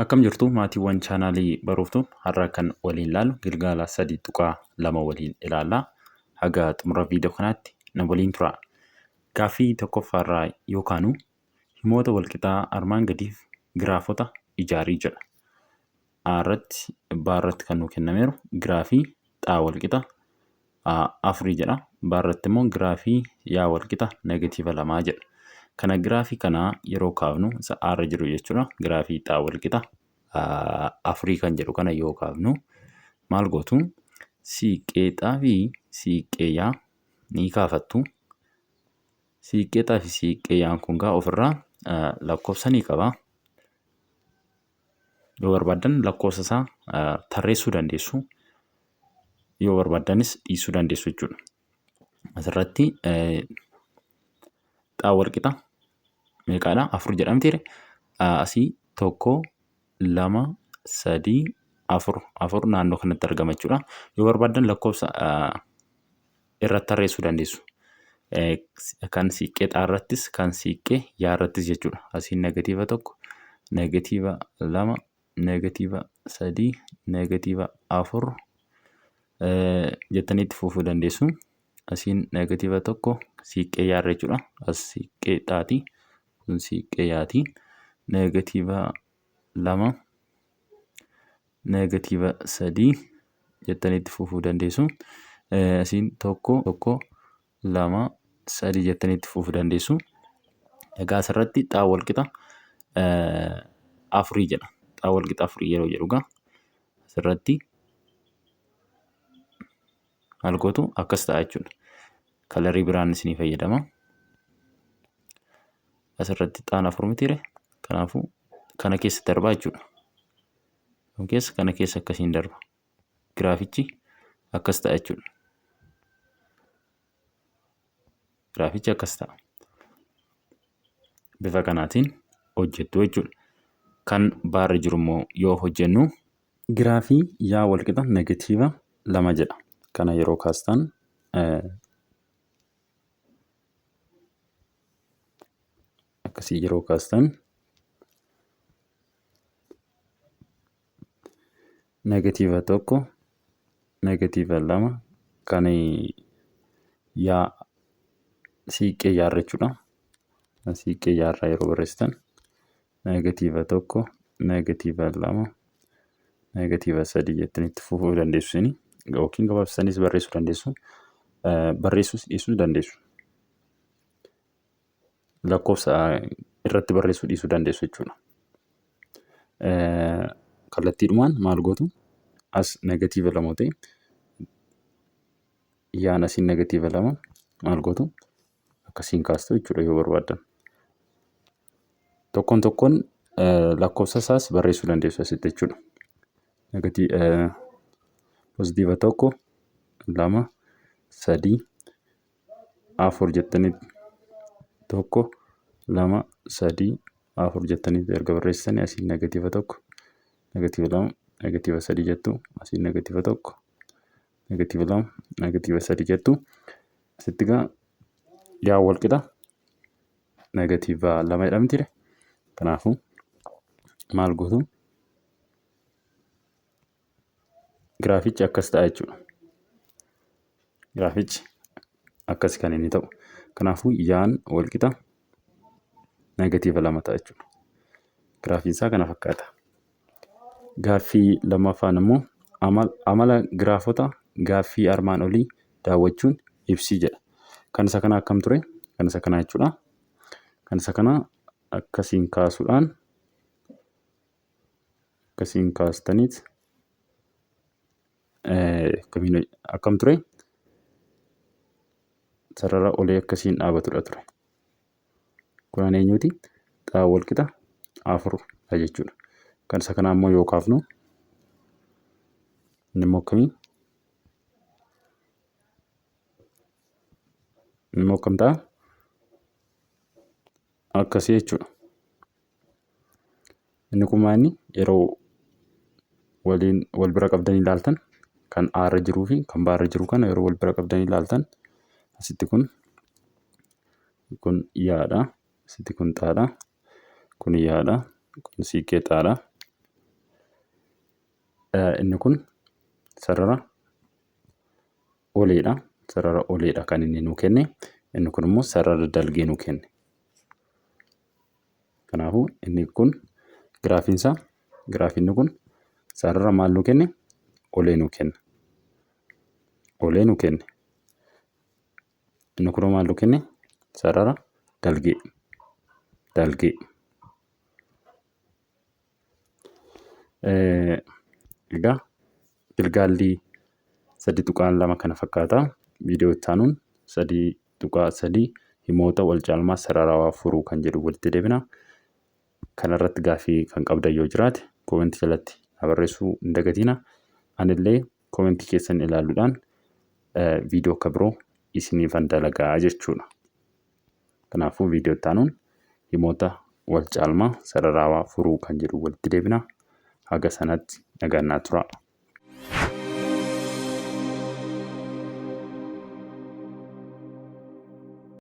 Akkam jirtu maatiiwwan chaanaalii baruuftuu har'a kan waliin ilaallu gilgaala 3.2 waliin ilaalla. Haga xumura viidiyoo kanaatti na waliin tura. Gaaffii tokkoffaarraa yoo kaanu himoota walqixaa armaan gadiif giraafota ijaarii jedha. A irratti B irratti kan nuu kennameeru giraafii xaa walqixa afurii jedha. B irratti immoo giraafii yaa walqixa negatiiva lamaa jedha. Kana giraafii kana yeroo kaafnu isa A irra jiru jechuudha. Giraafii xaa walqixa afurii kan jedhu kana yoo kaafnu maal gootu? Siiqqee xaa fi siiqqee yaa ni kaafattu. Siiqqee xaa fi siiqqee yaan kun gaa ofirraa lakkoofsa ni qaba. Yoo barbaaddan lakkoofsa isaa tarreessuu dandeessu. Yoo barbaaddanis dhiisuu dandeessu jechuudha. Asirratti xaa walqixa meeqaadha? Afur jedhamteere. Asii 1, 2, 3, 4. 4 naannoo kanatti argama jechuudha. Yoo barbaaddan lakkoofsa irratti tarreessuu dandeessu. Kan siiqqee xaa irrattis kan siiqqee yaa irrattis jechuudha. Asiin negatiiva 1, negatiiva 2, negatiiva 3, negatiiva 4 jettanii itti fufuu dandeessu. Asiin negatiiva 1 siiqqee yaa irra jechuudha. As siiqqee xaati. Kun siiqqee yaati. Negatiiva 2, negatiiva 3 jettanii itti fufuu dandeessu. Asiin 1, 1, 2, 3 jettanii itti fufuu dandeessu. Egaa asirratti xaa walqixa afurii jedha. Xaa walqixa afurii yeroo jedhu egaa asirratti maal gootu akkas ta'a jechuudha. Kalarii biraan isinii fayyadama. Asirratti xaan afur mitiire kanaafuu kana keessa darbaa jechuudha. Kan keessa kana keessa akkasiin darba. Giraafichi akkas ta'a jechuudha. Giraafichi akkas ta'a. Bifa kanaatiin hojjettu jechuudha. Kan baarra jiru immoo yoo hojjennu giraafii yaa walqixa negatiiva 2 jedha. Kana yeroo kaastan akkasii yeroo kaastan negatiiva 1 negatiiva 2 kan yaa siiqqee yaarra jechuudha. Siiqqee yaarraa yeroo barreessitan negatiiva 1 negatiiva 2 negatiiva 3 jettanii itti fufuu dandeessu isin yookiin gabaabsitaniis barreessuu dandeessu. Barreessuus dhiisuu dandeessu. Lakkoofsa irratti barreessuu dhiisuu dandeessu jechuudha. Kallattiidhumaan maal gootu as negatiiva 2 ta'e yaan asiin negatiiva 2 maal gootu akkasiin kaastu jechuudha yoo barbaaddan. Tokkoon tokkoon lakkoofsa isaas barreessuu dandeessu asitti jechuudha. Pozitiiva 1, 2, 3, 4 jettanii 1, 2, 3, 4 jettanii erga barreessitanii asiin negatiiva 1, negatiiva 2, negatiiva 3 jettu asiin negatiiva 1, negatiiva 2, negatiiva 3 jettu. Asitti egaa yaa wal qixa negatiiva 2 jedhamtire. Kanaafuu maal gootu? Giraafichi akkas ta'a jechuudha. Giraafichi akkas kan inni ta'u. Kanaafuu yaan wal qixa negatiiva 2 ta'a jechuudha. Giraafiin isaa kana fakkaata. Gaaffii lammaffaan immoo amala giraafota gaaffii armaan olii daawwachuun ibsii jedha. Kan isa kanaa akkam ture? Kan isa kanaa jechuudha. Kan isa kanaa akkasiin kaasuudhaan akkasiin kaastaniit akkam ture? Sarara olee akkasiin dhaabatudha ture. Kunaan eenyuuti? Xaa wal qixa afur dha jechuudha. Kan isa kanaa immoo yoo kaafnu inni immoo akkamii? Inni immoo akkam ta'a? Akkasii jechuudha. Inni kun maal inni yeroo waliin wal bira qabdanii ilaaltan kan A irra jiruu fi kan B irra jiru kana yeroo wal bira qabdanii ilaaltan asitti kun kun yaadha. Asitti kun xaadha. Kun yaadha. Kun siiqqee xaadha. Inni kun sarara oleedha. Sarara oleedha kan inni nuu kenne. Inni kun immoo sarara dalgee nuu kenne. Kanaafuu inni kun giraafiin isaa giraafiin kun sarara maal nuu kenne? Olee nuu kenna. Olee nuu kenne. Inni kunoo maal nuu kenne? Sarara dalgee. Dalgee. Egaa gilgaalli 3.2 kana fakkaata. Viidiyoo itti aanuun 3.3 himoota wal caalmaa sararawaa furuu kan jedhu walitti deebina. Kanarratti gaaffii kan qabdan yoo jiraate koomentii jalatti na barreessuu hin dagatina. Anillee koomentii keessan ilaaluudhaan viidiyoo akka biroo isiniifan dalagaa jechuudha. Kanaafuu viidiyoo itti aanuun himoota wal caalmaa sararawaa furuu kan jedhu walitti deebina. Haga sanatti nagaan naa turaa.